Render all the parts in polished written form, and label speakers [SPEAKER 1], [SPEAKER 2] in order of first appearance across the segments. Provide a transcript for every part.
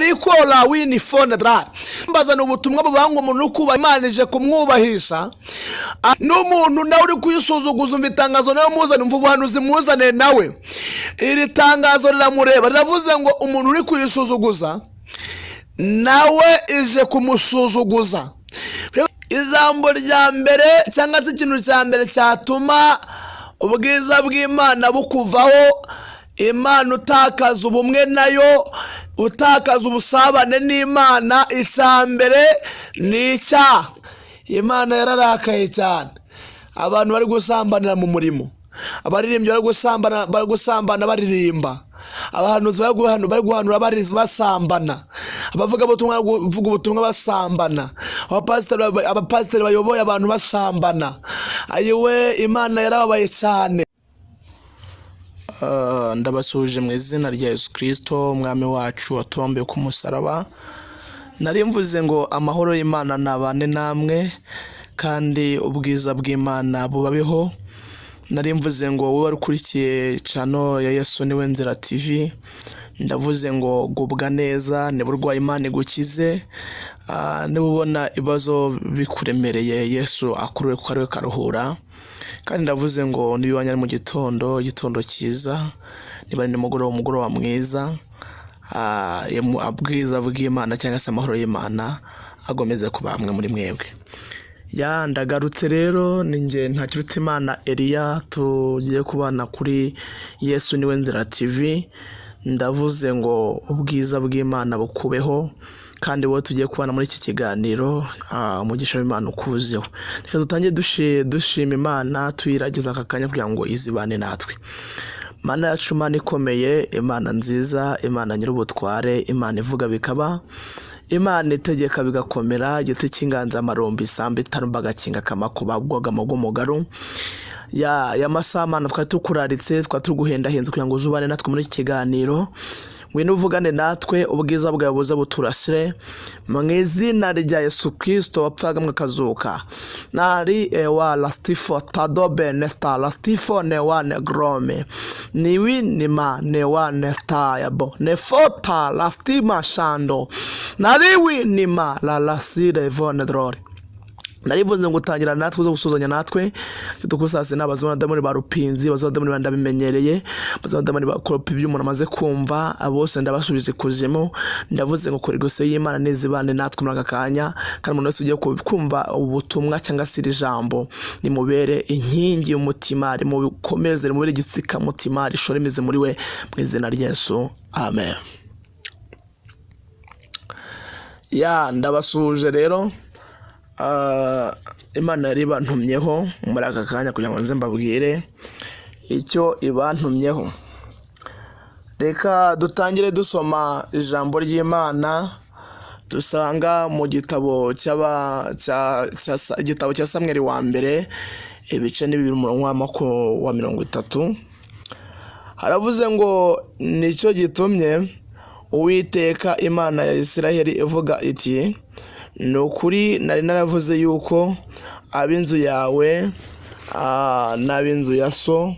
[SPEAKER 1] Ariko la wini fone dra mbazana ubutumwa bubanga umuntu uri kubaha Imana ije kumwubahisha. N'umuntu nawe uri kuyisuzuguza, umva itangazo nawe muzane, umva ubuhanuzi muzane nawe. Iri tangazo riramureba, riravuze ngo umuntu uri kuyisuzuguza nawe ije kumusuzuguza. Ijambo rya mbere cyangwa se ikintu cya mbere cyatuma ubwiza bw'Imana bukuvaho, Imana utakaza ubumwe nayo, utakaza ubusabane n'Imana, icya mbere ni icyaha. Imana yararakaye cyane. Abantu bari gusambanira mu murimo, abaririmbyi bari gusambana baririmba, abahanuzi bari guhanura basambana, abavugabutumwa bari kuvuga ubutumwa basambana, abapasiteri bayoboye abantu basambana. Ayiwe, Imana yarababaye cyane.
[SPEAKER 2] Ndabasuhuje mu izina rya Yesu Kirisito umwami wacu watubambiye ku musaraba. Nari mvuze ngo amahoro y'Imana nabane namwe kandi ubwiza bw'Imana bubabeho. Nari mvuze ngo wowe wari ukurikiye channel ya Yesu Niwe Nzira TV, ndavuze ngo gubwa neza, niba urwaye Imana igukize, niba ubona ibibazo bikuremereye Yesu akurure kuko ariwe karuhura. Kandi ndavuze ngo niba iwanyu ari mu gitondo, igitondo cyiza, niba ari nimugoroba, umugoroba mwiza, ubwiza bw'Imana cyangwa se amahoro y'Imana agomeze kuba hamwe muri mwebwe. Ya, ndagarutse rero, ni njye Ntakirutimana Eliya, tugiye kubana kuri Yesu Niwe Nzira TV. Ndavuze ngo ubwiza bw'Imana bukubeho, kandi wowe tugiye kubana muri iki kiganiro, umugisha w'Imana ukuzeho. Reka dutangire dushima Imana, tuyiragiza aka kanya kugira ngo izibane natwe. Mana yacu, Mana ikomeye, Imana nziza, Imana nyir'ubutware, Imana ivuga bikaba, Imana itegeka bigakomera, igiti cy'inganzamarumbo, isambu itarumba, agakinga kamakuba, bwogamo bw'umugaru. Ya masaha Mana twari tukuraritse, twari turi guhendahenze kugira ngo uzubane natwe muri iki kiganiro. Ngwino uvugane natwe, ubwiza bwawe buze buturasire mu izina rya Yesu Kristo wapfaga akazuka. Nari ewa lastifo tadobe nesta lastifo newa negrome niwi nima newa nesta yabo nefota lastima shando nariwi nima la lasire vonedrore. Narivuze ngo utangira natwe, uza gusuzanya natwe. Dukusase n'abazona damoni ba rupinzi, abazona damoni bandabimenyereye, abazona damoni bakoropa ibyo umuntu amaze kumva, bose ndabasubiza ikuzimu. Ndavuze ngo kora igose y'Imana nizibane natwe muri aka kanya, kandi umuntu wese ugiye kumva ubutumwa cyangwa se iri jambo rimubere inkingi y'umutima, rimukomeze, rimubere igitsikamutima, rishore imizi muri we mu izina rya Yesu, amen. Ya, ndabasuhuje rero. Imana yari ibantumyeho muri aka kanya kugira ngo nze mbabwire icyo ibantumyeho. Reka dutangire dusoma ijambo ry'Imana dusanga mu gitabo igitabo cya Samweli wa mbere, ibice ni bibiri, umurongo wa 30. Haravuze ngo nicyo gitumye Uwiteka Imana ya Isiraheli ivuga iti ni ukuri nari naravuze yuko ab'inzu yawe n'ab'inzu ya so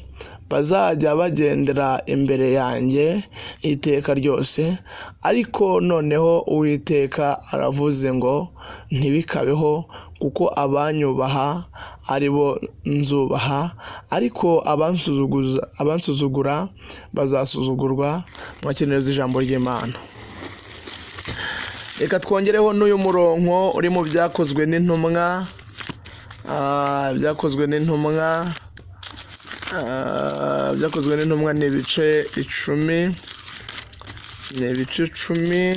[SPEAKER 2] bazajya bagendera imbere yanjye iteka ryose, ariko noneho Uwiteka aravuze ngo ntibikabeho, kuko abanyubaha ari bo nzubaha, ariko abansuzugura bazasuzugurwa. Mwakenereza ijambo ry'Imana. Reka twongereho n'uyu murongo uri mu byakozwe n'intumwa, byakozwe n'intumwa, byakozwe n'intumwa ni ibice 10, ni ibice 10,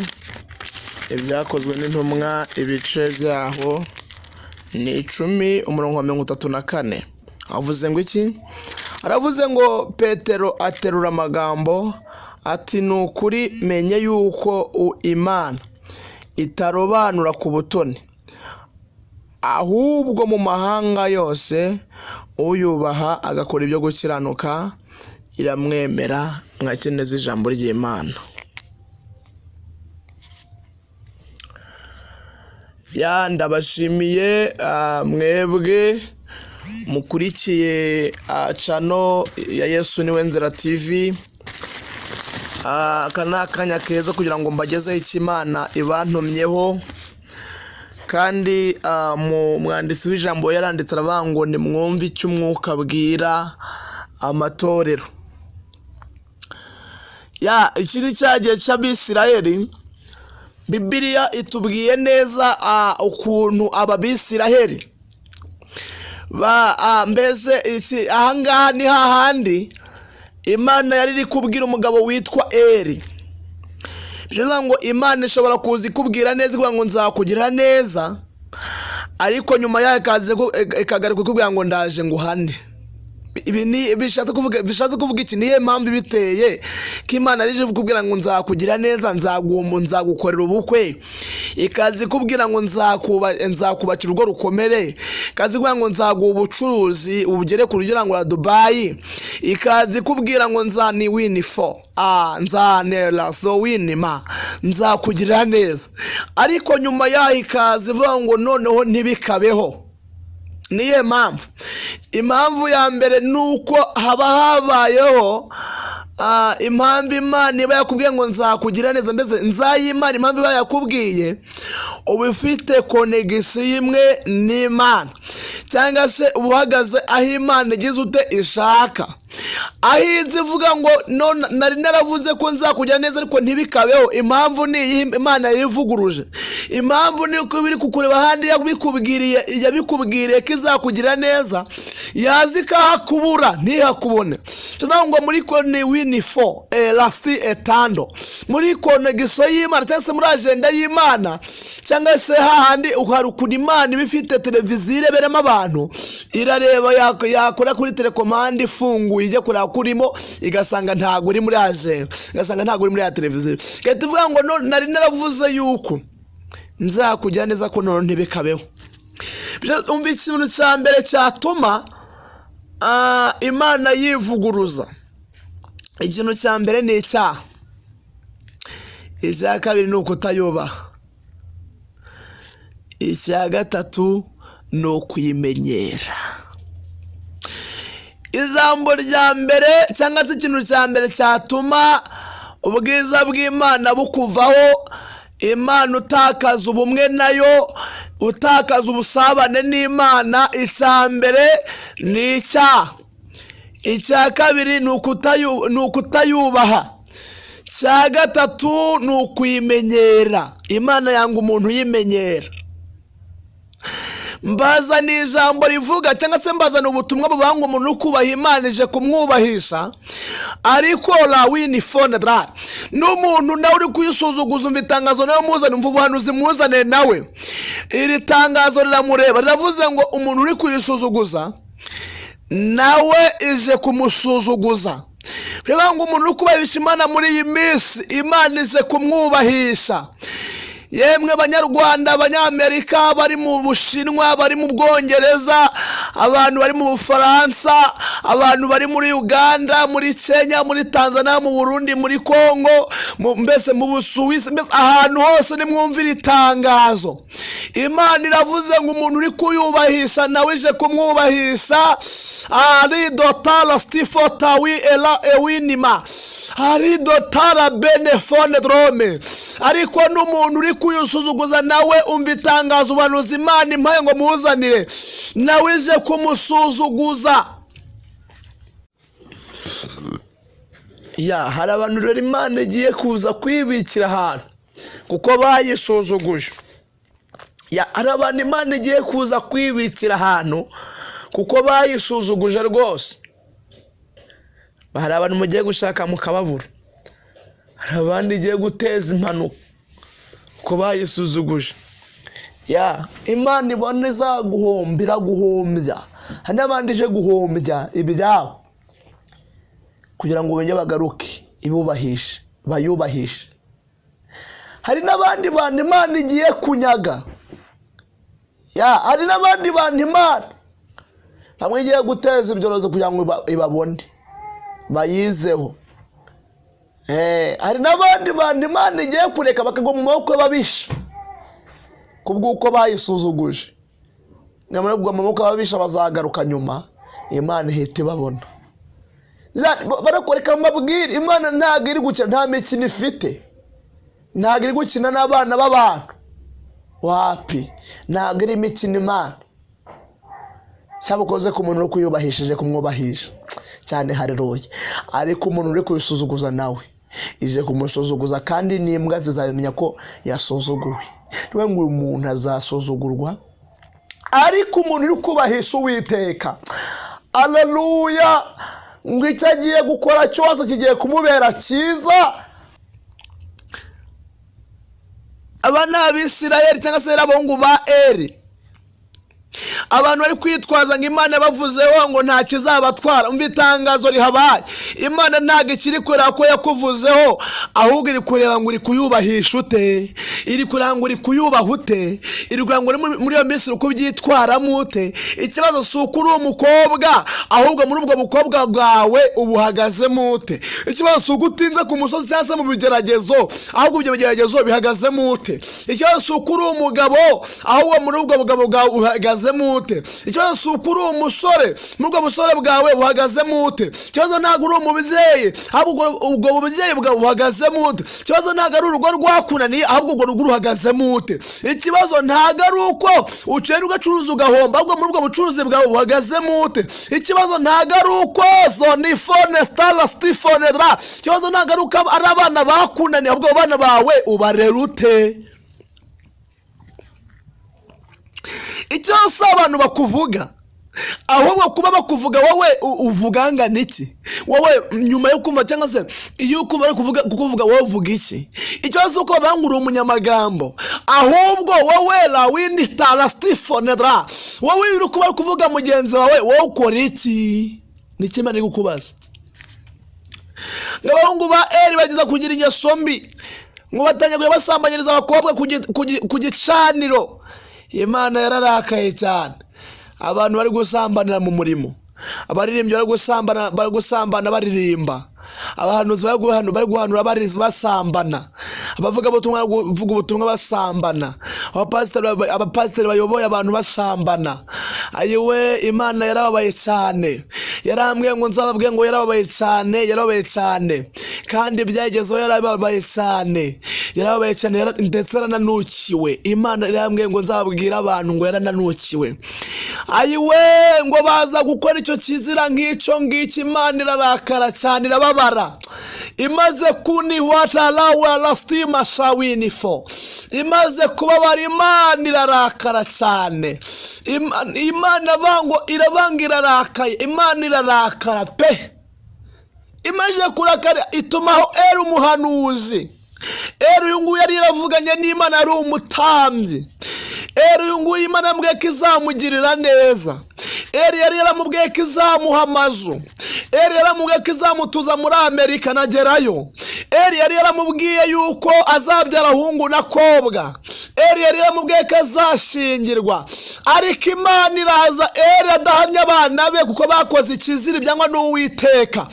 [SPEAKER 2] ibyakozwe n'intumwa ibice byaho ni 10, umurongo wa 34. Avuze ngo iki? Aravuze ngo Petero aterura amagambo ati ni ukuri menye yuko Imana itarobanura ku butoni, ahubwo mu mahanga yose uyubaha agakora ibyo gukiranuka iramwemera. Mwakeneza ijambo ry'Imana. Ya, ndabashimiye mwebwe mukurikiye channel ya Yesu Niwe Nzira TV.
[SPEAKER 1] Aka ni akanya keza kugira ngo mbagezeho icyo Imana ibantumyeho. Kandi mu mwanditsi w'ijambo yaranditse aravuga ngo nimwumve icyo umwuka abwira amatorero. Ya, iki ni cya gihe cy'Abisiraheli. Bibiliya itubwiye neza ukuntu aba Bisiraheli ba mbese iki ahangaha ni hahandi Imana yari iri kubwira umugabo witwa Eri. Bivuze ngo Imana ishobora kuza ikubwira neza, ivuga ngo nzakugira neza, ariko nyuma yayo ikaza ikagaruka ikubwira ngo ndaje nguhane. Ibi ni bishatse kuvuga iki? Niyo mpamvu ibiteye ko Imana ari ikubwira ngo nzakugira neza, nzaguha, nzagukorera ubukwe, ikaza ikubwira ngo nzakubakira urugo rukomere, ikaza ikubwira ngo nzaguha ubucuruzi ubugere ku rugero ngo Dubayi, ikaza ikubwira ngo nzani wini fo nzanera so wini ma nzakugirira neza, ariko nyuma yaho ikaza ivuga ngo noneho ntibikabeho. Niyo mpamvu, impamvu ya mbere ni uko haba habayeho impamvu Imana iba yakubwiye ngo nzakugira neza. Mbese nzayimana, impamvu iba yakubwiye, uba ufite connexion imwe n'Imana, cyangwa se uba uhagaze aho Imana igize ute ishaka, aho iza ivuga ngo none nari naravuze ko nzakugira neza ariko ntibikabeho. Impamvu ni iyi: Imana yivuguruje. Impamvu ni uko biri kukureba ahandi yabikubwiriye ko izakugira neza, yaza ikahakubura ntihakubone. Tuvuga ngo muri kone wini fo lasiti etando, muri connexion y'Imana cyangwa se muri agenda y'Imana, cyangwa se hahandi hari ukuntu Imana iba ifite televiziyo ireberamo abantu, irareba, yakora kuri télécommande ifunguye, ijya kureba ko urimo, igasanga ntabwo uri muri agenda, igasanga ntabwo uri muri ya televiziyo, igahita ivuga ngo nari naravuze yuko nzakugira neza ko none ntibikabeho. Umva, ikintu cya mbere cyatuma Imana yivuguruza, ikintu cya mbere ni icyaha, icya kabiri ni ukutayubaha, icya gatatu ni ukuyimenyera. Ijambo rya mbere cyangwa se ikintu cya mbere cyatuma ubwiza bw'Imana bukuvaho, Imana utakaza ubumwe nayo, utakaza ubusabane n'Imana, icya mbere ni icyaha, icya kabiri ni ukutayubaha, icya gatatu ni ukuyimenyera. Imana yanga umuntu uyimenyera. Mbaza ni ijambo rivuga cyangwa se mbazana ubutumwa bubanga umuntu uri kubaha Imana ije kumwubahisha, ariko la wini fone dra n'umuntu nawe uri kuyisuzuguza. Umva itangazo nawe muzane, umva ubuhanuzi muzane, nawe iri tangazo riramureba. Riravuze ngo umuntu uri kuyisuzuguza nawe ije kumusuzuguza. Bivuga ngo umuntu uri kubahisha Imana muri iyi minsi, Imana ije kumwubahisha. Yemwe Banyarwanda, Abanyamerika, bari mu Bushinwa, bari mu Bwongereza, abantu bari mu Bufaransa, abantu bari muri Uganda, muri Kenya, muri Tanzania, mu Burundi, muri Kongo, mbese mu Busuwisi, mbese ahantu hose, nimwumvire itangazo. Imana iravuze ngo umuntu uri kuyubahisha nawe ije kumwubahisha. Aridotara sitifotawi era ewinima aridotara benefone drome. Ariko n'umuntu uri kuyusuzuguza nawe, umva itangazo, ubuhanuzi Imana impaye ngo muzanire, nawe ije kumusuzuguza. Ya, hari abantu rero Imana igiye kuza kwibikira ahantu kuko bayisuzuguje. Ya, hari abantu Imana igiye kuza kwibikira ahantu kuko bayisuzuguje rwose. Hari abantu mugiye gushaka mukababura, hari abandi igiye guteza impanuka kuko bayisuzuguje. Ya, Imana ibona izaguhomba, iraguhombya. Hari n'abandi ije guhombya ibyabo kugira ngo bongere bagaruke ibubahishe, bayubahishe. Hari n'abandi bantu Imana igiye kunyaga. Ya, hari n'abandi bantu Imana bamwe igiye guteza ibyorezo kugira ngo ibabone bayizeho. Hari n'abandi bantu Imana igiye kureka bakagwa mu maboko y'ababisha kubw'uko bayisuzuguje. Nyamara kugwa mu maboko y'ababisha, bazagaruka nyuma Imana ihita ibabona. Barakoreka mbabwire, Imana ntabwo iri gukina, nta mikino ifite, ntabwo iri gukina n'abana b'abantu. Wapi, ntabwo iri imikino Imana. Cyaba ukoze ku muntu uri kuyubahishije kumwubahisha cyane, hareruye. Ariko umuntu uri kuyisuzuguza nawe ije kumusuzuguza, kandi n'imbwa zizabimenya ko yasuzuguwe. Niba ngo uyu muntu azasuzugurwa, ariko umuntu uri kubahisha Uwiteka, aleluya, ngo icyo agiye gukora cyose kigiye kumubera cyiza. Aba ni Abisirayeli cyangwa se abahungu ba Eri. Abantu bari kwitwaza ngo Imana yabavuzeho ngo nta kizabatwara. Umva itangazo rihabaye: Imana ntabwo ikiri kureba ko yakuvuzeho, ahubwo iri kureba ngo uri kuyubahisha ute, iri kureba ngo uri kuyubaha ute, iri kureba ngo uri muri iyo minsi uri kubyitwaramo ute. Ikibazo si uko uri umukobwa, ahubwo muri ubwo bukobwa bwawe ubuhagazemo ute. Ikibazo si uko utinze ku musozi cyangwa se mu bigeragezo, ahubwo ibyo bigeragezo bihagazemo ute. Ikibazo si uko uri umugabo, ahubwo muri ubwo bugabo bwawe uhagazemo ute. Ikibazo si uko uri umusore, muri ubwo busore bwawe buhagazemo ute. Ikibazo ntabwo uri umubyeyi, ahubwo ubwo bubyeyi bwawe buhagazemo ute. Ikibazo ntabwo ari urugo rwakunaniye, ahubwo urwo rugo ruhagazemo ute. Ikibazo ntabwo ari uko ucera ugacuruza ugahomba, ahubwo muri ubwo bucuruzi bwawe buhagazemo ute. Ikibazo ntabwo ari uko zonifone sitara sitifone ra. Ikibazo ntabwo ari uko ari abana bakunaniye, ahubwo abo bana bawe ubarera ute. Ikibazo si abantu bakuvuga, ahubwo kuba bakuvuga wowe uvuga angana iki. Wowe nyuma yo kumva cyangwa se iyo ukumva bari kukuvuga, wowe uvuga iki. Ikibazo si uko bavuga ngo uri umunyamagambo, ahubwo wowe lawini tarasifonera, wowe uri kuba bari kuvuga mugenzi wawe, wowe ukora iki? Ni iki Imana iri kukubaza? Ngo abahungu ba Eri bageza kugira ingeso mbi, ngo batangiye kujya basambanyiriza abakobwa ku gicaniro. Imana yararakaye cyane. Abantu bari gusambanira mu murimo, abaririmbyi bari gusambana baririmba, abahanuzi bari guhanura basambana, abavugabutumwa bari kuvuga ubutumwa basambana, abapasiteri bayoboye abantu basambana. Ayiwe, Imana yarababaye cyane. Yarambwiye ngo nzababwiye ngo yarababaye cyane, yarababaye cyane, kandi byagezeho yarababaye cyane, yarababaye cyane, ndetse yarananukiwe. Imana yarambwiye ngo nzababwire abantu ngo yarananukiwe. Ayiwe, ngo baza gukora icyo kizira nk'icyo ngicyo, Imana irarakara cyane, irababara. Imaze kuniwatarawa lastima shawinifo, imaze kubabara, Imana irarakara cyane. Imana irabanga, irarakaye, Imana irarakara pe. Imaze kurakara itumaho Eri umuhanuzi. Eri uyu nguyu yari yaravuganye n'Imana, yari umutambyi. Eri uyu nguyu Imana yamubwiye ko izamugirira neza. Eri yari yaramubwiye ko izamuha amazu. Eri yaramubwiye ko izamutuza muri Amerika nagerayo. Eri yari yaramubwiye yuko azabyara ahungu na kobwa. Eri yari yaramubwiye ko azashingirwa. Ariko Imana iraza, Eri adahamya abana be kuko bakoze ikizira ibyangwa n'Uwiteka.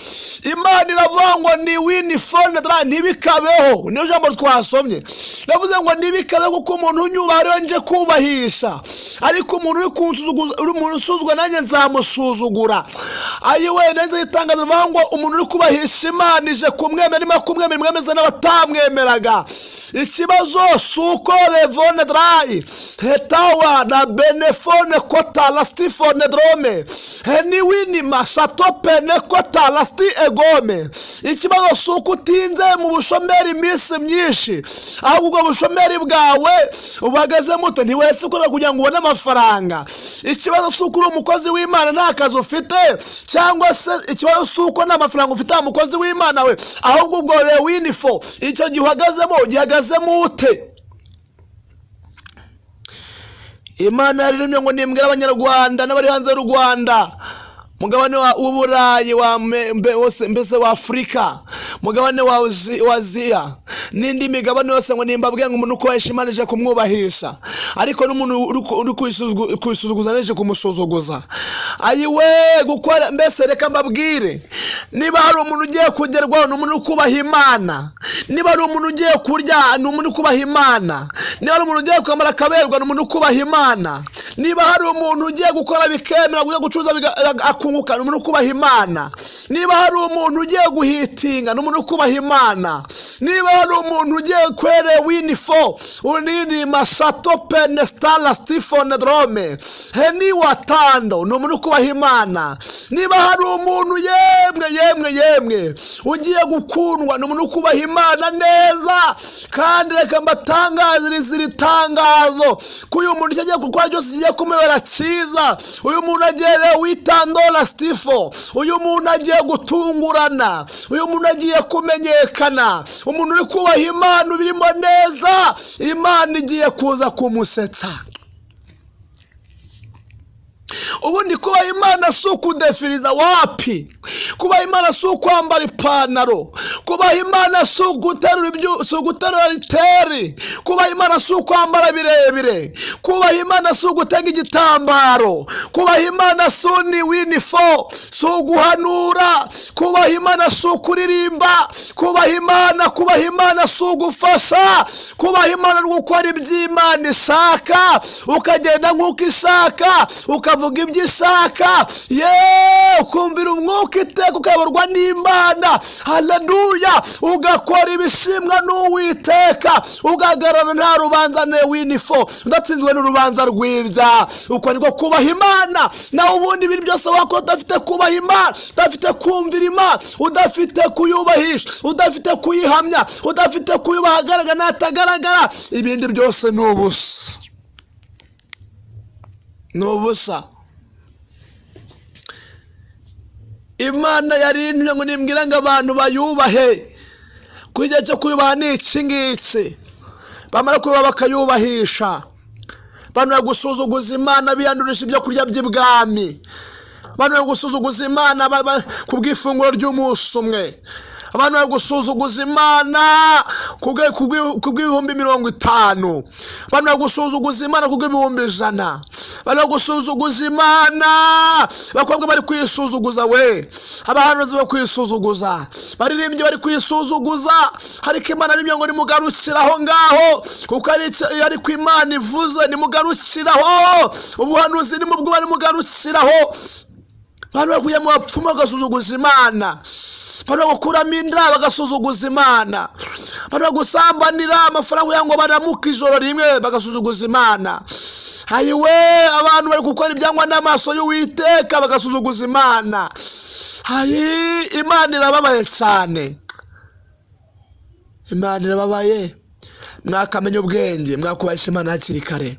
[SPEAKER 1] Imana iravuga ngo ni winifone ntibikabeho. Niyo jambo twasomye. Navuze ngo ntibikabeho kuko umuntu unyubaha ariwe nje kubahisha, ariko umuntu uri kunsuzuguza, uri umuntu usuzugura nanjye nzamusuzugura. Ayiwe, nanjye itangazo rivuga ngo umuntu uri kubahisha Imana ije kumwemera, irimo kumwemera, imwemeza n'abatamwemeraga. Ikibazo si uko revone darayi hetawa na benefone kota lastifone drome heniwinima satopene kota lasti egome. Ikibazo si uko utinze mu bushomeri iminsi myinshi, ahubwo ubwo bushomeri bwawe buhagaze mute, ntiwese ukora kugira ngo ubone amafaranga. Ikibazo si uko uri umukozi w'Imana nta kazi ufite, cyangwa se ikibazo si uko nta mafaranga ufite wa mukozi w'Imana we, ahubwo ubwo rewinifo icyo gihe uhagazemo ugihagazemo ute. Imana yariremye ngo nimbwire Abanyarwanda n'abari hanze y'u Rwanda, mugabane w'Uburayi, wose, mbese wa Afurika, mugabane wa Aziya n'indi migabane yose, ngo nimbabwiye ngo umuntu ukubahisha Imana ije kumwubahisha, ariko n'umuntu uri kuyisuzuguza ije kumusuzuguza. Ayiwe, gukora mbese reka mbabwire, niba hari umuntu ugiye kugerwaho ni umuntu uri kubaha Imana, niba hari umuntu ugiye kurya ni umuntu uri kubaha Imana, niba hari umuntu ugiye kwambara akaberwa ni umuntu uri kubaha Imana, niba hari umuntu ugiye gukora bikemera, ugiye gucuruza akunguka ni umuntu uri kubaha Imana, Niba hari umuntu ugiye guhitinga, ni umuntu uri kubaha Imana. Niba hari umuntu ugiye kwere winifo unini masato penestala stifone drome heni watando, ni umuntu uri kubaha Imana. Niba hari umuntu, yemwe yemwe yemwe, ugiye gukundwa, ni umuntu uri kubaha Imana neza. Kandi reka mbatangazirize iri tangazo ko uyu muntu icyo agiye gukora cyose kigiye kumubera cyiza. Uyu muntu agiye witandora stifo, uyu muntu agiye gutungurana, uyu muntu agiye kumenyekana. Umuntu uri kubaha Imana ubirimo neza, Imana igiye kuza kumusetsa. Ubundi kubaha Imana si ukudefiriza, wapi. Kubaha Imana si ukwambara ipantaro. Kubaha Imana si uguterura ibyu, si uguterura riteri. Kubaha Imana si ukwambara birebire. Kubaha Imana si ugutega igitambaro. Kubaha Imana si ni winifo, si uguhanura. Kubaha Imana si ukuririmba. Kubaha Imana si ugufasha. Kubaha Imana ni ugukora iby'Imana ishaka, ukagenda nk'uko ishaka, ukavuga ibyo ishaka, yeee, ukumvira Umwuka iteka, ukayoborwa n'Imana. Haleluya! Ugakora ibishimwa n'Uwiteka, ugahagarara nta rubanza ne winifo, udatsinzwe n'urubanza rw'ibyaha. Uko niko kubaha Imana. Nawe ubundi ibintu byose wakora udafite kubaha Imana, udafite kumvira Imana, udafite kuyubahisha, udafite kuyihamya, udafite kuyubaha agaragara n'atagaragara, ibindi byose ni ubusa, ni ubusa. Imana yarintuye ngo nimbwira ngo abantu bayubahe, ku igihe cyo kuyubaha ni iki ngiki. Bamara kuyubaha bakayubahisha. Abantu bari gusuzuguza Imana biyandurisha ibyo kurya by'ibwami. Abantu bari gusuzuguza Imana ku bw'ifunguro ry'umunsi umwe. Abantu bari gusuzuguza Imana ku bw'ibihumbi 50. Abantu bari gusuzuguza Imana ku bw'ibihumbi 100. Abantu bari gusuzuguza Imana. Abakobwa bari kwisuzuguza we, abahanuzi bari kwisuzuguza, baririmbyi bari kwisuzuguza. Ariko Imana arimo ngo nimugarukire aho ngaho, kuko ariko Imana ivuze nimugarukiraho. Ubuhanuzi nimubwo nimugarukiraho. Abantu bari kujya mu bapfumu bagasuzuguza Imana. Abantu bari gukuramo inda bagasuzuguza Imana. Abantu bari gusambanira amafaranga kugira ngo baramuke ijoro rimwe, bagasuzuguza Imana. Ayiwe, abantu bari gukora ibyangwa n'amaso y'Uwiteka, bagasuzuguza Imana. Ayi, Imana irababaye cyane, Imana irababaye. Mwakamenya ubwenge, mwakubahisha Imana hakiri kare.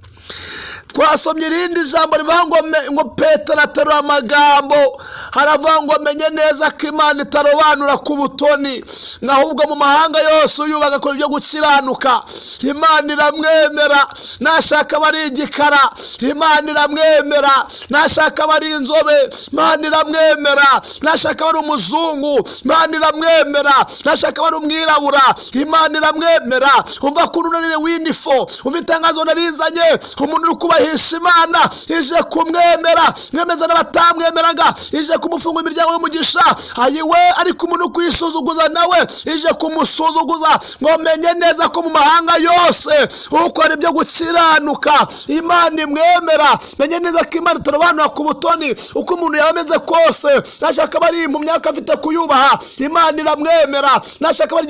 [SPEAKER 1] Twasomye irindi jambo rivuga ngo Petero aterura amagambo, haravuga ngo menye neza ko Imana itarobanura ku butoni, ngo ahubwo mu mahanga yose uyubaha agakora ibyo gukiranuka, Imana iramwemera. Nashaka aba ari igikara, Imana iramwemera. Nashaka aba ari inzobe, Imana iramwemera. Nashaka aba ari umuzungu, Imana iramwemera. Nashaka aba ari umwirabura, Imana iramwemera. Umva ko unanire winifo, umva itangazo narizanye. Umuntu uri kubahisha Imana ije kumwemera, mwemeza n'abatamwemeraga, ije kumufunga imiryango y'umugisha. Ayiwe, ariko umuntu uri kwisuzuguza nawe ije kumusuzuguza. Ngo menye neza ko mu mahanga yose ukora ibyo gukiranuka Imana imwemera. Menye neza ko Imana itarobanura ku butoni. Uko umuntu yaba ameze kose, nashaka aba ari impumyi ariko afite kuyubaha, Imana iramwemera. Nashaka aba ari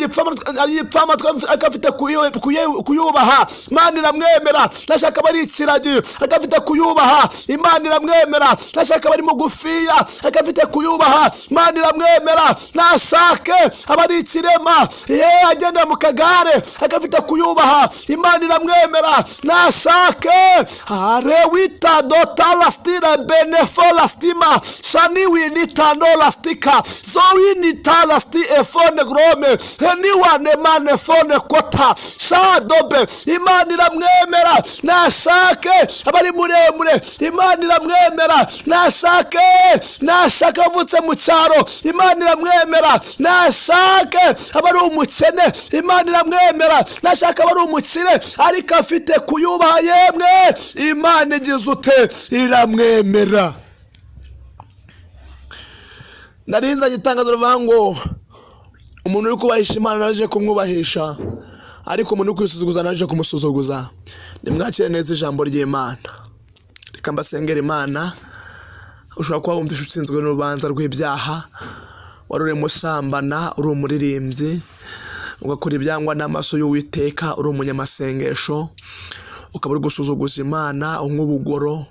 [SPEAKER 1] igipfamatwi ariko afite kuyubaha, Imana iramwemera. Nashaka aba ari ikiragi ariko afite kuyubaha, Imana iramwemera. Nashaka aba ari mugufiya ariko afite kuyubaha, Imana iramwemera. Nashake aba ari ikirema, ye agendera mu kagare, ariko afite kuyubaha, Imana iramwemera. Nashake arewita dotalastira benefolastima shaniwinitanolastika zowinitalasti efone grome heniwanemanefone kota shadobe, Imana iramwemera. Nashake aba ari muremure, Imana iramwemera. Nashake avutse mu cyaro, Imana iramwemera. Nashake aba ari umukene, Imana iramwemera. Nashaka aba ari umukire ariko afite kuyubaha, yemwe, Imana igize ute? Iramwemera. Narinzanye itangazo rivuga ngo umuntu uri kubahisha Imana naje kumwubahisha, ariko umuntu uri kwisuzuguza naje kumusuzuguza. Nimwakire neza ijambo ry'Imana. Reka mbasengere Imana. Ushobora kuba wumvishe utsinzwe n'urubanza rw'ibyaha. Wari urimo usambana uri umuririmbyi, ugakora ibyangwa n'amaso y'Uwiteka uri umunyamasengesho, ukaba uri gusuzuguza Imana unywa ubugoro,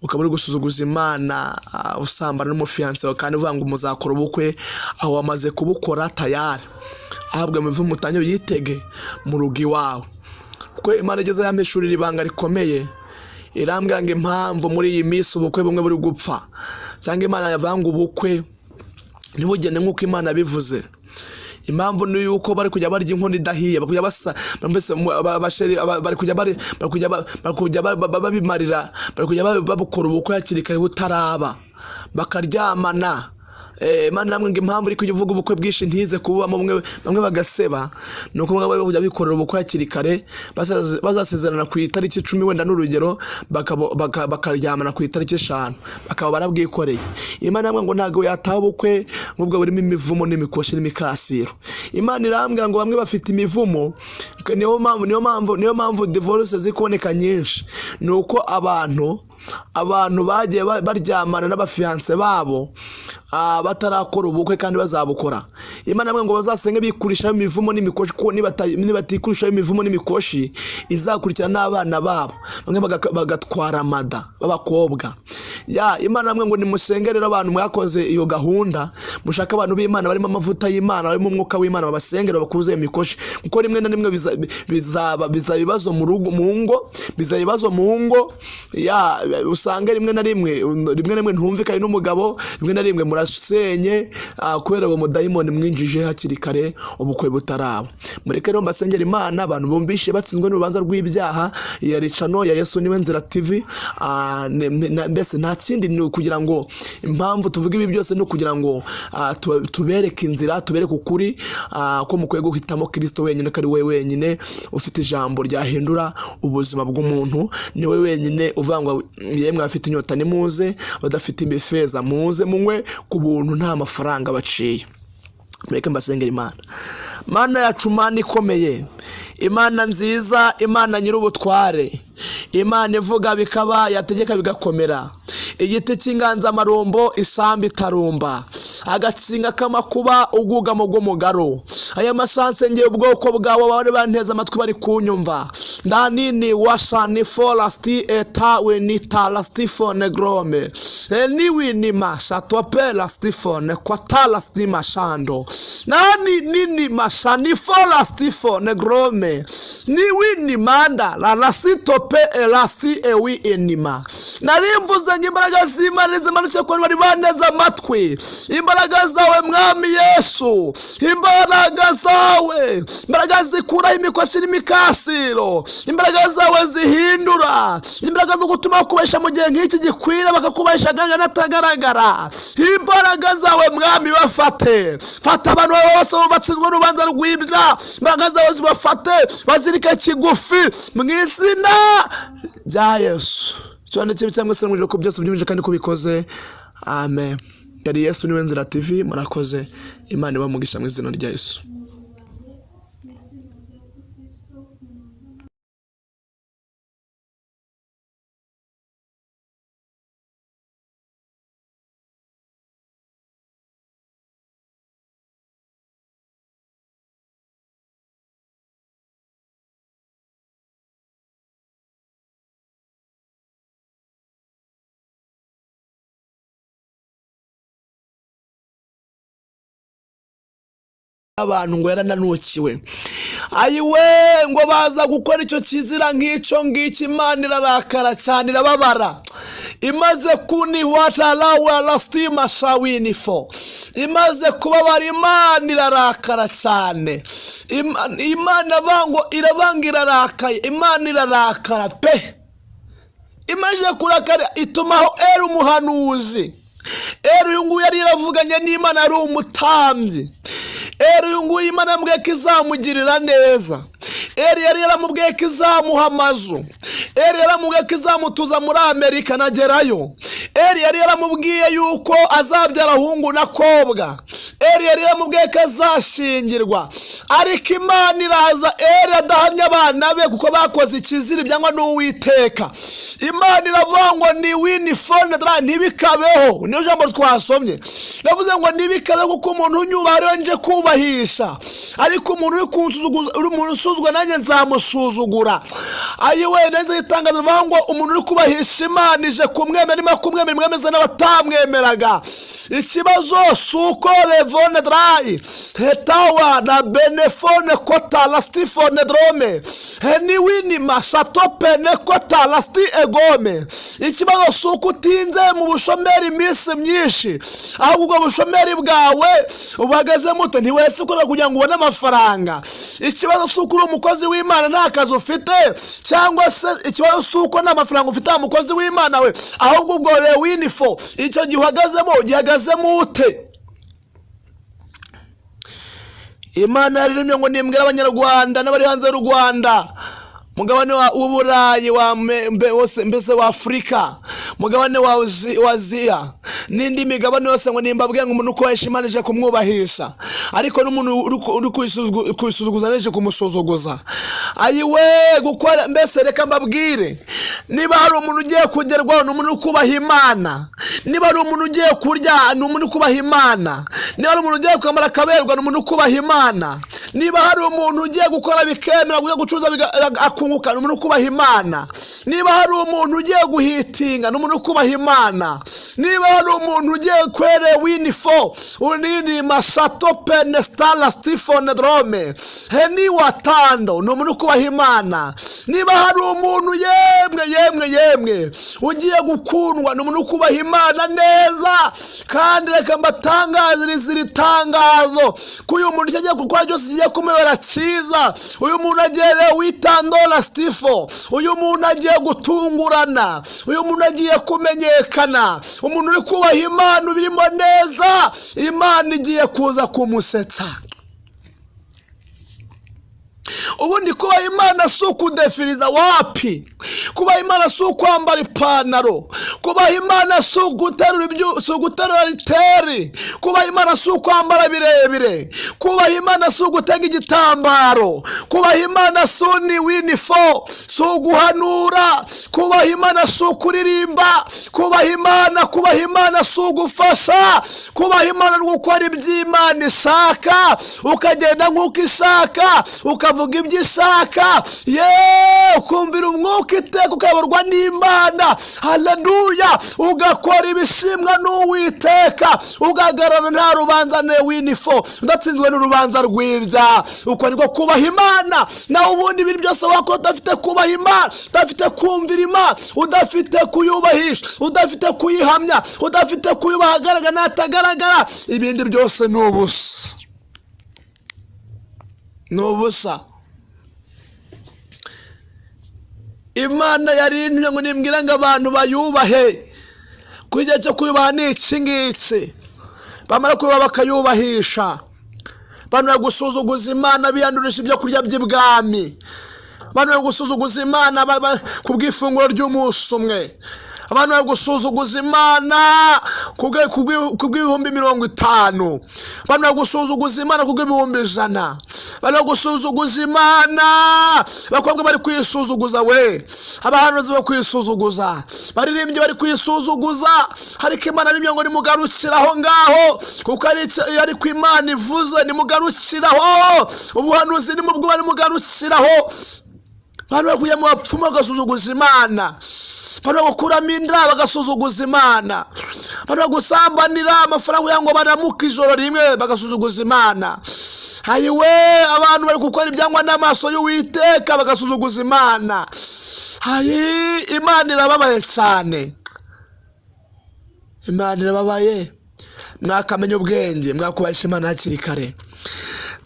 [SPEAKER 1] ukaba uri gusuzuguza Imana usambana n'umufiyanse wawe kandi uvuga ngo muzakora ubukwe, aho wamaze kubukora tayari. Ahabwe imivumo utangire uyitege mu rugo iwawe. Kuko Imana igeze yampishurira ibanga rikomeye, irambwira ngo impamvu muri iyi minsi ubukwe bumwe buri gupfa, cyangwa Imana yavuga ngo ubukwe ntibugende nk'uko Imana bivuze. Impamvu ni yuko bari kujya barya inkono idahiye, bari kujya basa, mbese abasheri, bari kujya bari, bari kujya bari kujya babimarira, bari kujya babukora ubukwe hakiri kare butaraba, bakaryamana. Imana namwe ngo impamvu iri kujya ivuga ubukwe bwinshi ntize kububamo, bamwe bagaseba, ni uko bamwe bajya bikorera ubukwe hakiri kare, bazasezerana ku itariki 10 wenda n'urugero, bakaryamana ku itariki 5, bakaba barabwikoreye. Imana namwe ngo ntabwo yataha ubukwe nk'ubwo burimo imivumo n'imikoshi n'imikasiro. Imana irambwira ngo bamwe bafite imivumo, niyo mpamvu divorce ziri kuboneka nyinshi, ni uko abantu bagiye baryamana n'abafiyanse babo, batarakora ubukwe kandi bazabukora. Imana namwe ngo bazasenge bikurishaho imivumo n'imikoshi, kuko nibatikurishaho imivumo n'imikoshi izakurikira n'abana babo, bamwe bagatwara amada b'abakobwa. Ya Imana namwe ngo nimusenge rero abantu mwakoze iyo gahunda, mushaka abantu b'Imana barimo amavuta y'Imana, barimo umwuka w'Imana, babasengere bakuze imikoshi, kuko rimwe na rimwe bizaba ibibazo mu rugo, mu ngo, bizaba ibibazo mu ngo. Ya usanga rimwe na rimwe, rimwe na rimwe ntumvikanye n'umugabo, rimwe na rimwe murasenye, kubera uwo mudayimoni mwinjije hakiri kare ubukwe butaraba. Mureke rero mbasengere Imana, abantu bumvishe batsinzwe n'urubanza rw'ibyaha ya Ricano ya Yesu niwe nzira TV, mbese nta kindi ni ukugira ngo impamvu tuvuga ibi byose ni ukugira ngo tubereke inzira, tubereke ukuri, ko mukwiye guhitamo Kristo wenyine, ko ari we wenyine ufite ijambo ryahindura ubuzima bw'umuntu, ni we wenyine uvuga ngo yemwe abafite inyota nimuze, abadafite imifeza muze munywe ku buntu nta mafaranga baciye. Mureke mbasengere Imana. Mana yacu, Mana ikomeye, Imana nziza, Imana nyir'ubutware, Imana ivuga bikaba, yategeka bigakomera, igiti cy'inganzamarumbo, isambu itarumba, agatsinga k'amakuba, ubwugamo bw'umugaru. Aya masanse ngiye ubwoko bwawe bari banteze amatwi bari kunyumva. Ndanini wasani forasti eta wenita lastifone grome. Eniwi ni masha tope lastifone kwata lastima shando. Nani nini mashani forastifone grome. Niwi ni manda la lasitope elasti ewi enima. Nari mvuze ngo imbaraga z'Imana zimanutse ku bari banteze amatwi. Imbaraga zawe Mwami Yesu, imbaraga zawe, imbaraga zikuraho imikoshi n'imikasiro, imbaraga zawe zihindura, imbaraga zo gutuma bakubesha mu gihe nk'iki gikwira, bakakubesha agaragara n'atagaragara. Imbaraga zawe Mwami bafate, fata abantu bawe bose batsinzwe n'urubanza rw'ibyaha, imbaraga zawe zibafate, bazirike kigufi mu izina rya Yesu. Cyane cyane cyangwa se mu ko byose byumvise kandi ko bikoze. Amen. Yari Yesu niwe nzira TV, murakoze. Imana ibamugisha mu izina rya Yesu. Abantu ngo yarananukiwe, ayiwe ngo baza gukora icyo kizira nk'icyo ngicyo. Imana irarakara cyane, irababara, imaze kuniwatarawe lastima shawinifo, imaze kubabara Imana irarakara cyane. Imana bango irabanga, irarakaye, Imana irarakara pe. Imaze kurakara itumaho Eri umuhanuzi. Eri uyu nguyu yari yaravuganye n'Imana, ari umutambyi. Eri uyu nguyu Imana yambwiye ko izamugirira neza. Eri yari yaramubwiye ko izamuha amazu. Eri yaramubwiye ko izamutuza muri Amerika nagerayo. Eri yari yaramubwiye yuko azabyara ahungu n'akobwa. Eri yari yaramubwiye ko azashingirwa. Ariko Imana iraza, Eri adahamya abana be kuko bakoze ikizira ibyangwa n'Uwiteka. Imana iravuga ngo ni wini fone, ntibikabeho. Niyo jambo twasomye. Navuze ngo ntibikabeho, kuko umuntu unyubaha ariwe nje kubahisha, ariko umuntu uri kunsuzuguza, uri umuntu usuzugura, nanjye nzamusuzugura. Ayiwe, neza itangazo rivuga ngo umuntu uri kubahisha Imana ije kumwemera, irimo kumwemera, imwemeza n'abatamwemeraga. Ikibazo si uko revone darayi hetawa na benefone kota lastifone drome heniwinima satopene kota lasti egome. Ikibazo si uko utinze mu bushomeri iminsi myinshi, ahubwo ubwo bushomeri bwawe buhagaze mute? Ntiwese ukora kugira ngo ubone amafaranga. Ikibazo si uko uri umukozi w'Imana nta kazi ufite, cyangwa se ikibazo si uko nta mafaranga ufite, wa mukozi w'Imana we, ahubwo ubwo rewinifo, icyo gihe uhagazemo ugihagazemo ute? Imana yariremye ngo nimbwire Abanyarwanda n'abari hanze y'u Rwanda, mugabane w'Uburayi, wa wose, mbese wa Afurika, mugabane wa Aziya n'indi migabane yose, ngo nimbabwire ngo umuntu ukubahisha Imana ije kumwubahisha, ariko n'umuntu uri kuyisuzuguza ije kumusuzuguza. Ayiwe, gukora mbese, reka mbabwire, niba hari umuntu ugiye kugerwaho, ni umuntu uri kubaha Imana. Niba hari umuntu ugiye kurya, ni umuntu uri kubaha Imana. Niba hari umuntu ugiye kwambara akaberwa, ni umuntu uri kubaha Imana. Niba hari umuntu ugiye gukora bikemera, ugiye gucuruza akunguka, ni umuntu uri kubaha Imana. Niba hari umuntu ugiye guhitinga, ni umuntu uri kubaha Imana. Niba hari umuntu ugiye kwere winifo unini masato penestala stifone drome heni watando, ni umuntu uri kubaha Imana. Niba hari umuntu, yemwe yemwe yemwe, ugiye gukundwa, ni umuntu uri kubaha Imana neza. Kandi reka mbatangazirize iri tangazo ko uyu muntu icyo agiye gukora cyose kigiye kumubera cyiza. Uyu muntu agiye witandora stifo, uyu muntu agiye gutungurana, uyu muntu agiye kumenyekana. Umuntu uri kubaha Imana ubirimo neza, Imana igiye kuza kumusetsa. Ubundi kubaha Imana si ukudefiriza, wapi. Kubaha Imana si ukwambara ipantaro. Kubaha Imana si uguterura ibyu, si uguterura riteri. Kubaha Imana si ukwambara birebire. Kubaha Imana si ugutega igitambaro. Kubaha Imana si ni winifo, si uguhanura. Kubaha Imana si ukuririmba. Kubaha Imana si ugufasha. Kubaha Imana ni ugukora iby'Imana ishaka, ukagenda nk'uko ishaka, ukavuga ibyo ishaka, yeee, ukumvira Umwuka iteka, ukayoborwa n'Imana, haleluya, ugakora ibishimwa n'Uwiteka, ugahagarara nta rubanza ne winifo, udatsinzwe n'urubanza rw'ibyaha. Uko niko kubaha Imana. Nawe ubundi ibintu byose wakora udafite kubaha Imana, udafite kumvira Imana, udafite kuyubahisha, udafite kuyihamya, udafite kuyubaha agaragara n'atagaragara, ibindi byose ni ubusa, ni ubusa. Imana yarintumye ngo nimbwire ngo abantu bayubahe, ko igihe cyo kuyubaha ni iki ngiki. Bamara kuyubaha bakayubahisha. Abantu bari gusuzuguza Imana biyandurisha ibyo kurya by'ibwami. Abantu bari gusuzuguza Imana ku bw'ifunguro ry'umunsi umwe. Abantu bari gusuzuguza Imana ku bw'ibihumbi 50. Abantu bari gusuzuguza Imana ku bw'ibihumbi 100. Bari gusuzuguza Imana. Abakobwa bari kwisuzuguza we, abahanuzi bari kwisuzuguza, baririmbyi bari kwisuzuguza, ariko Imana nimyo ngo nimugarukire aho ngaho, kuko ariko Imana ivuze nimugarukiraho. Ubuhanuzi nimubwo nimugarukiraho. Abantu bari kujya mu bapfumu bagasuzuguza Imana. Abantu bari gukuramo inda bagasuzuguza Imana. Abantu bari gusambanira amafaranga kugira ngo baramuke ijoro rimwe bagasuzuguza Imana. Ayiwe, abantu bari gukora ibyangwa n'amaso y'Uwiteka bagasuzuguza Imana. Ayi, Imana irababaye cyane, Imana irababaye. Mwakamenya ubwenge, mwakubahisha Imana hakiri kare.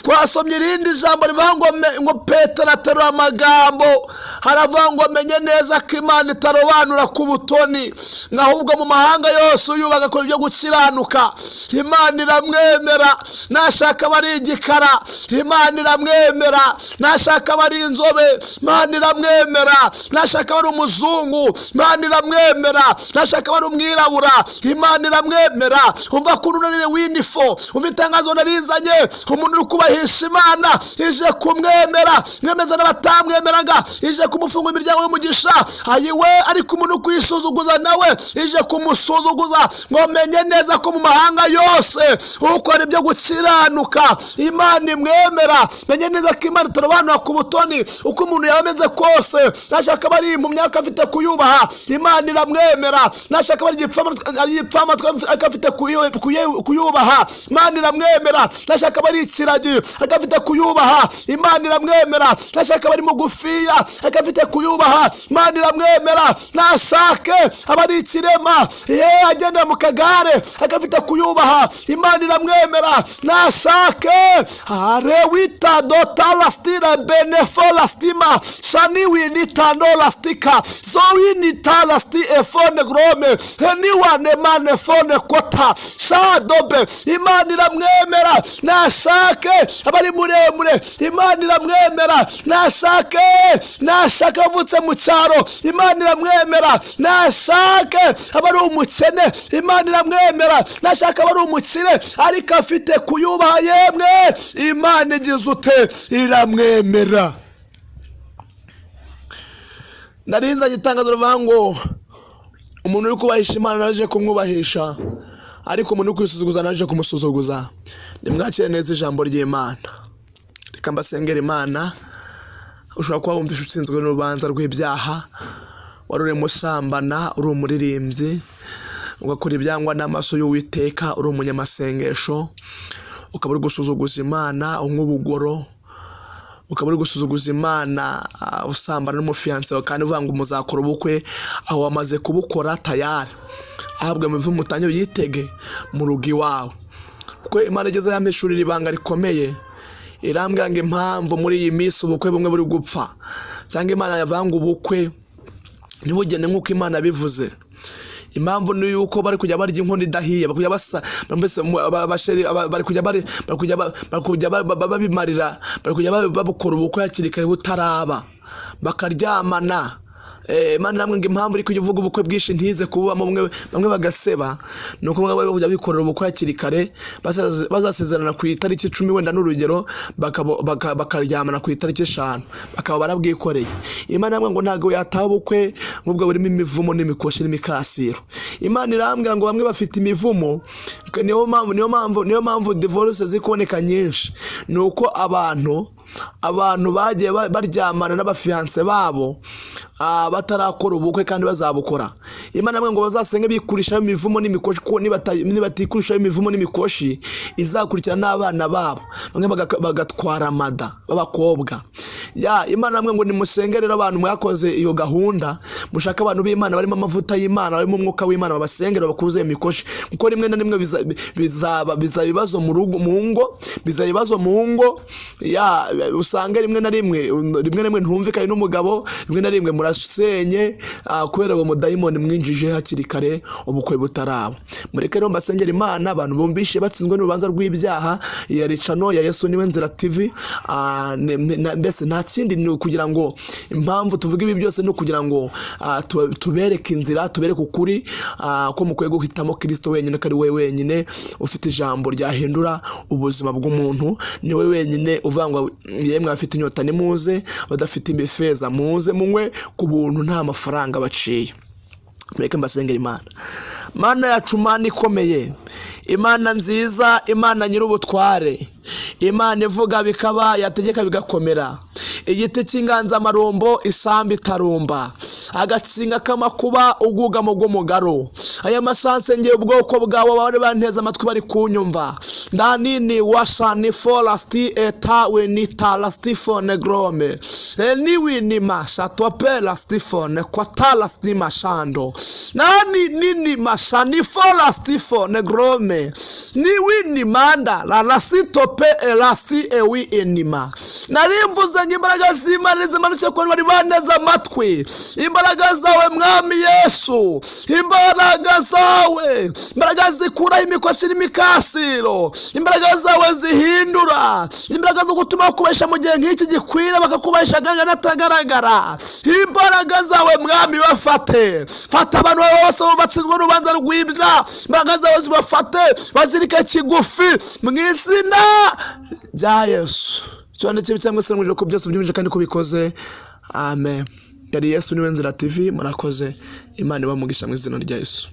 [SPEAKER 1] Twasomye irindi jambo rivuga ngo ngo Petero aterura amagambo, haravuga ngo menye neza ko Imana itarobanura ku butoni, ngo ahubwo mu mahanga yose uyubaha agakora ibyo gukiranuka, Imana iramwemera. Nashaka aba ari igikara, Imana iramwemera. Nashaka aba ari inzobe, Imana iramwemera. Nashaka aba ari umuzungu, Imana iramwemera. Nashaka aba ari umwirabura, Imana iramwemera. Umva ko unanire winifo, umva itangazo narizanye: umuntu uri kubahisha Imana ije kumwemera, mwemeza n'abatamwemeraga, ije kumufunga imiryango y'umugisha. Ayiwe! Ariko umuntu uri kuyisuzuguza nawe ije kumusuzuguza. Ngo menye neza ko mu mahanga yose ukora ibyo gukiranuka Imana imwemera. Menye neza ko Imana itarobanura ku butoni. Uko umuntu yaba ameze kose, nashaka aba ari mu myaka afite kuyubaha, Imana iramwemera. Nashaka aba ari igipfamatwi ariko afite kuyubaha, Imana iramwemera. Nashaka aba ari ikiragi ariko afite kuyubaha, Imana iramwemera. Nashaka aba ari mugufiya ariko afite kuyubaha, Imana iramwemera. Nashake aba ari ikirema, ye agendera mu kagare, ariko afite kuyubaha, Imana iramwemera. Nashake arewita dotalastira benefolastima shaniwinitandolastika zowinitalasti efone grome eniwanemanefone kota shadobe, Imana iramwemera. Nashake aba ari muremure, Imana iramwemera. Nashake avutse mu cyaro, Imana iramwemera. Nashake aba ari umukene, Imana iramwemera. Nashaka aba ari umukire ariko afite kuyubaha, yemwe, Imana igize ute? Iramwemera. Narinzanye itangazo rivuga ngo umuntu uri kubahisha Imana naje kumwubahisha, ariko umuntu uri kwisuzuguza naje kumusuzuguza. Nimwakire neza ijambo ry'Imana. Reka mbasengere Imana. Ushobora kuba wumvishe utsinzwe n'urubanza rw'ibyaha, wari urimo usambana, uri umuririmbyi, ugakora ibyangwa n'amaso y'Uwiteka, uri umunyamasengesho, ukaba uri gusuzuguza Imana unywa ubugoro, ukaba uri gusuzuguza Imana usambana n'umufiyanse wawe, kandi uvuga ngo muzakora ubukwe. Aho wamaze kubukora tayari, ahabwa imivumo, utangire uyitege mu rugo iwawe. Kuko Imana igeze yampishurira ibanga rikomeye, irambwira ngo impamvu muri iyi minsi ubukwe bumwe buri gupfa, cyangwa Imana yavuga ngo ubukwe ntibugende nk'uko Imana bivuze, impamvu ni yuko bari kujya barya inkono idahiye, bari kujya basa mbese abasheri bari kujya babimarira, bari kujya babukora ubukwe hakiri kare butaraba, bakaryamana. Imana namwe ngo impamvu iri kujya ivuga ubukwe bwinshi ntize kububamo, bamwe bagaseba, ni uko bamwe bari kujya bikorera ubukwe hakiri kare, bazasezerana ku itariki 10 wenda n'urugero, bakaryamana ku itariki 5, bakaba barabwikoreye. Imana namwe ngo ntabwo yataha ubukwe nk'ubwo burimo imivumo n'imikoshi n'imikasiro. Imana irambwira ngo bamwe bafite imivumo, niyo mpamvu divorce ziri kuboneka nyinshi, ni uko abantu bagiye baryamana n'abafiyanse babo batarakora ubukwe kandi bazabukora. Imana namwe ngo bazasenge bikurishaho imivumo n'imikoshi, kuko nibatikurishaho imivumo n'imikoshi izakurikira n'abana babo, bamwe bagatwara amada b'abakobwa. Ya Imana namwe ngo nimusenge rero, abantu mwakoze iyo gahunda, mushake abantu b'Imana barimo amavuta y'Imana, barimo umwuka w'Imana, babasengere bakuze imikoshi, kuko rimwe na rimwe bizaba ibibazo mu rugo, mu ngo, bizaba ibibazo mu ngo. Ya usanga rimwe na rimwe ntumvikanye n'umugabo, rimwe na rimwe murasenye kubera uwo mudayimoni mwinjije hakiri kare ubukwe butaraba. Mureke rero mbasengera Imana. Abantu bumvishe batsinzwe n'urubanza rw'ibyaha, ya ricano ya Yesu Niwe Nzira TV, mbese nta kindi, ni ukugira ngo impamvu tuvuga ibi byose ni ukugira ngo tubereke inzira, tubereke ukuri ko mukwiye guhitamo Kirisito wenyine, ko ari we wenyine ufite ijambo ryahindura ubuzima bw'umuntu. Ni we wenyine uvuga ngo yemwe abafite inyota nimuze, abadafite imifeza muze munywe ku buntu, nta mafaranga baciye. Mureke mbasengera Imana. Mana yacu, Mana ikomeye, Imana nziza, Imana nyir'ubutware, Imana ivuga bikaba, yategeka bigakomera. Igiti cy'inganzamarumbo, isambu itarumba, agatsinga k'amakuba, ubwugamo bw'umugaro. Aya masanse ngiye ubwoko bwawe bari banteze amatwi, bari kunyumva. Ndanini washani forasti eta wenita lastifone grome niwinima shatope lastifone kwata lastima shando nani nini mashani folastifone grome niwinimanda la lasitope elasti ewi enima. Nari mvuze ngo imbaraga z'Imana zimanuke ku bantu bari banteze amatwi. Imbaraga zawe, Mwami Yesu, imbaraga zawe, imbaraga zikuraho imikosi n'imikasiro, imbaraga zawe zihindura, imbaraga zo gutuma bakubesha mu gihe nk'iki gikwira, bakakubesha agaragara n'atagaragara. Imbaraga zawe, Mwami, bafate. Fata abantu bawe bose batsinzwe urubanza rw'ibya. Imbaraga zawe zibafate, bazirike kigufi mu izina rya Yesu. Cyane kibi cyangwa se ko byose byumvise kandi ko bikoze. Amen. Yari Yesu Niwe Nzira TV. Murakoze. Imana ibamugisha mu izina rya Yesu.